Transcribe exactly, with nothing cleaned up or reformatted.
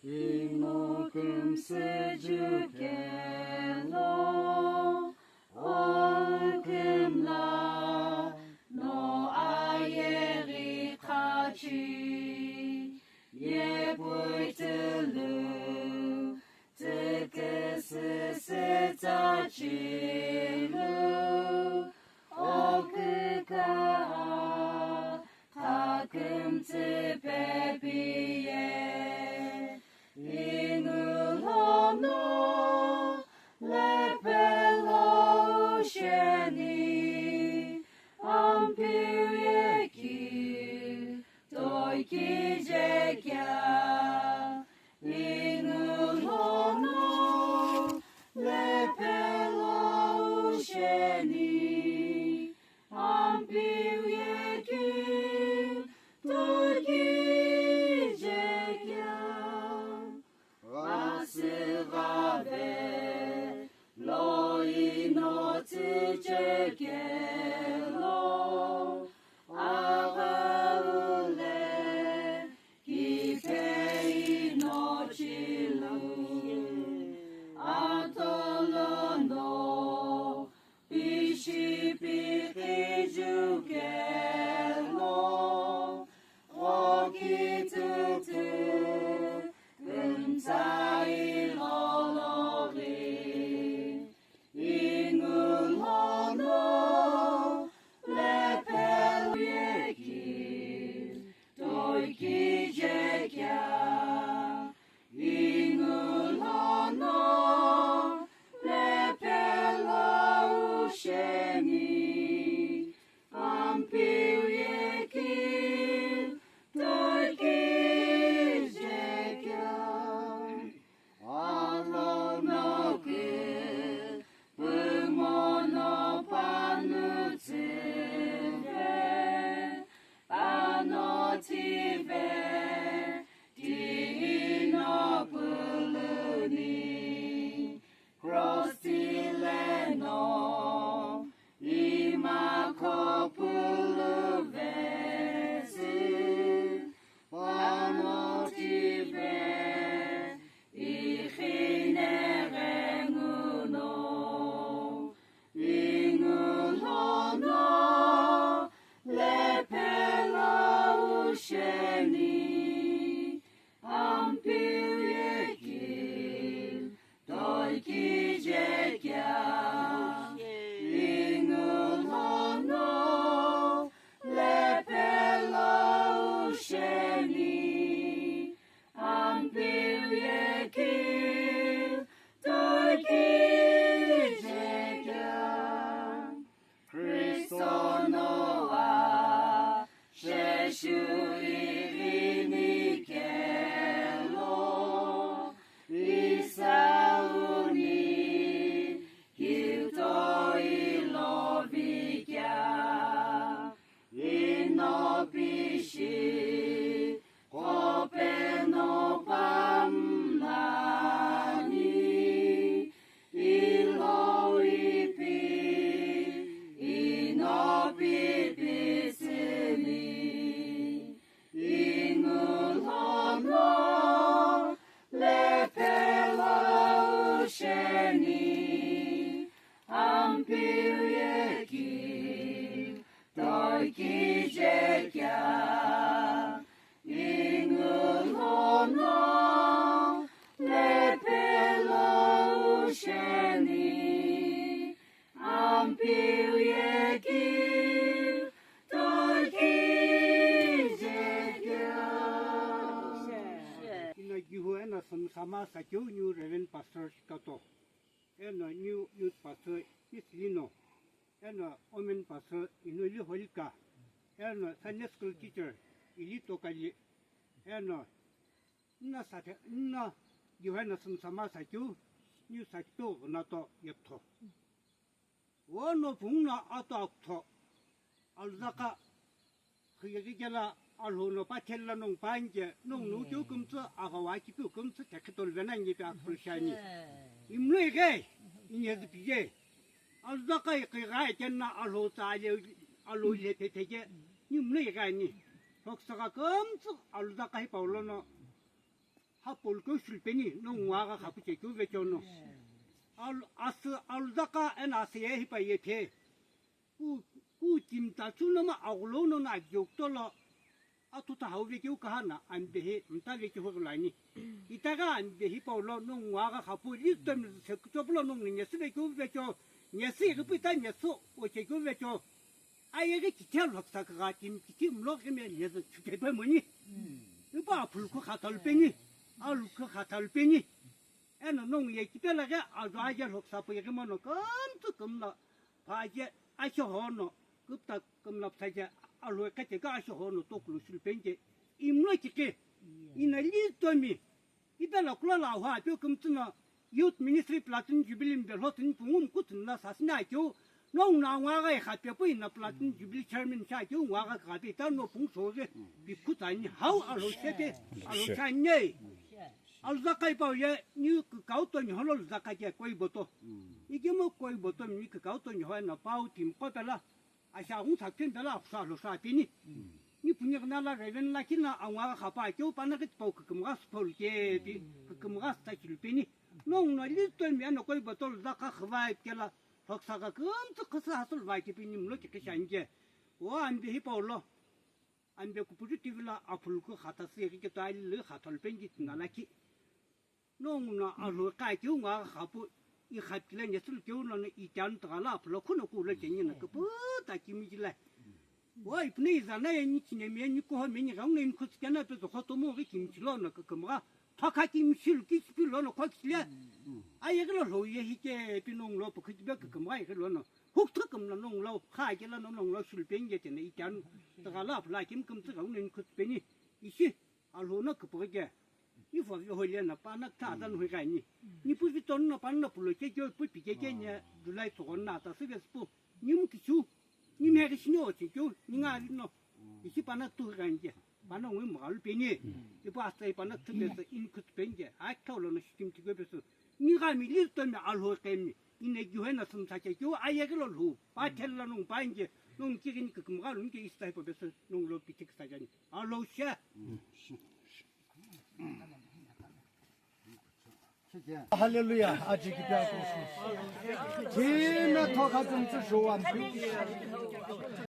Imukümsü jukelo, okümla no ayeghi khachi, yepuitulu, tüküsü sütsachilu, oküka, taküm tüpepiye. Ingulono lepelo sheni, Ampeu yeki toikije kya. Ingulono lepelo sheni, Ampeu yeki toikije kya. Asüghave lo ino tüchekelo, aghaule kiphe ino chilu, atolono Pishipikhi jukelo, okituthu kümtsai lologhi. Ingulono lepelo yeki toikije kya. Ingulono lepelo sheni, Ampeu yeki toikije kya. Alono ke pumono panu tsüve, pano tive, tino puluni, cross tileno, ima kopulu vetsü, pano tive, ikhine ghenguno. Ingulono lepelo sheni, Ampeu yeki toikije kya. Ingulono lepelo sheni, Ampeu yeki toikije kya. Kristo no asheshu ighini kelo, isauni kito ilovi kya. Ino pishi kopeno pamlani, ilo ipi ino pipitsüni. Ingulono lepelo sheni, Ampeu yeki toikije kya. Ingulono lepelo sheni, Ampeu yeki toikije kya. Ino Jihu eno Sümsama Sakeu New Reverend Pastor Shikato, eno New Youth Pastor Isilino, eno Women Pastor Inuli Holika, eno Sunday School Teacher Ili Tokali, eno nna sathe, nna Jihu eno Sümsama Sakeu New Sakito Ghunato Yeptho. Ono pungno ato akutho, aluzakha khiyeghi kela Alhou no pathela nongu panje, nongu nu keu kümtsü, aghawa kipiu kümtsü, tekhitolu vena nyepe akupulu shiani. Imlo ighe, inyezi pije. Aluzakha ikigha ekenna Alhou tsale, Alhou ile pepeje, imlo ighe ani. Thoksagha kümtsü, aluzakha hipau lono. Hapolu keu shulupeni, no nguagha khapu che keu vecho no. Al-, asü aluzakha eno asü ye hipa ye phe. Ku, ku timi tachu no ma aghulou no na agiokutolo. Athu ta hau vekeu kaha na, amibe hi mta vekeu ghulani. Itagha amibe hi paulo, no nguagha khapu, list mi se kuchopulo no nginye sü vekeu vecho. Nye sü ighi pu ita nye sü oche keu vecho. Ayeghi kithi alhoksa kagha timi kithi mlo kime nyezü chukepe moni. Ipa aphulukhu khatha lupeni, alukhu khatha lupeni. Eno nongu ye kipela ghe ajo aje alhoksa pu yeghi mono kümtsü kümla phaje ashohono, küpta kümla phaje alhoi kete ghe ashohono tokulu shulupeni je imlo kike. Ina list mi. Ipe lakula la hua pio kümtsü no Youth Ministry Platinum Jubilee mbe lhotuni pungu mkutuni la sasini akeu, no nguagha khape pu ina Platinum Jubilee Chairman sha akeu nguagha khape ta no pungu soge, pi kutani hau alo shepe, alo shanye. Aluzakha ipau ye, ni kikau to ni holo luzakha ke koi boto. Ikemo koi boto ni kikau to ni ho na pau timi kopela. Asha ngu thakpin bela akhusha lo sha pini. Ni puni gna la reven la kina angwa khapa keu pana kit pau kikimga sphol ke pi kikimga sta chil pini. Nong no li to mi ano koi botol za kha khwai kela thoksa ka kum tu khasa hasul vai ke pini mlo ki kishan ke. O ambi hi paulo. Ambi ku puju T V la aphulukhu khata si ri ke to ali le khathol pengi tina la ki. Nongu no alhoi kha keu nguagha khapu, ikhapkile nyesülukeu lono itanu tughala aphulo khuno kulo chenye no kuputa kimi chile. Wo ipune izana ye ni chinemi ye ni kuho me ni ghangu no imkhu tsikena pe zokho tomo ghi kimi chilo no kükümgha. Thokha kimi shilu kichipi lono khokile. Ayeghi lo lhou ye hike pi nongu lo pukhu tibe kükümgha ayeghi lono. Huk thuküm lo nongu lo kha kela no nongu lo shilu penge tene itanu tughala aphulo kimi kümtsü ghangu no imkhu tsipeni. Ishi. Alhou no küpüghü ke, ni fo vi hoile no pana kutha ata no hui gani. Ni pu vi tonu no pana no pulo ke kyo pu pi ke ke nya July tsogo na ata sü ve spu. Ni mu kichu, ni me ke shini o che kyo, ni nga vi no. Ishi pana tu hui gani ke, pana ngui mu galu pe ni. Ipu asta i pana tu pe sü in kut pe ni ke, ai thau lo no shikim ti kyo pe sü. Ni ga mi li to mi alhou ke mi. Ine giuhe na sum sache kiu ayeghi lo lhu. Pa thel lo nung pa inge nung kigin kikimgha lung ke istai po besu nung lo pitik sajani. Alo she. Hallelujah. Aji ki pya ko. Kime thoka tum tsu shuwa mpi.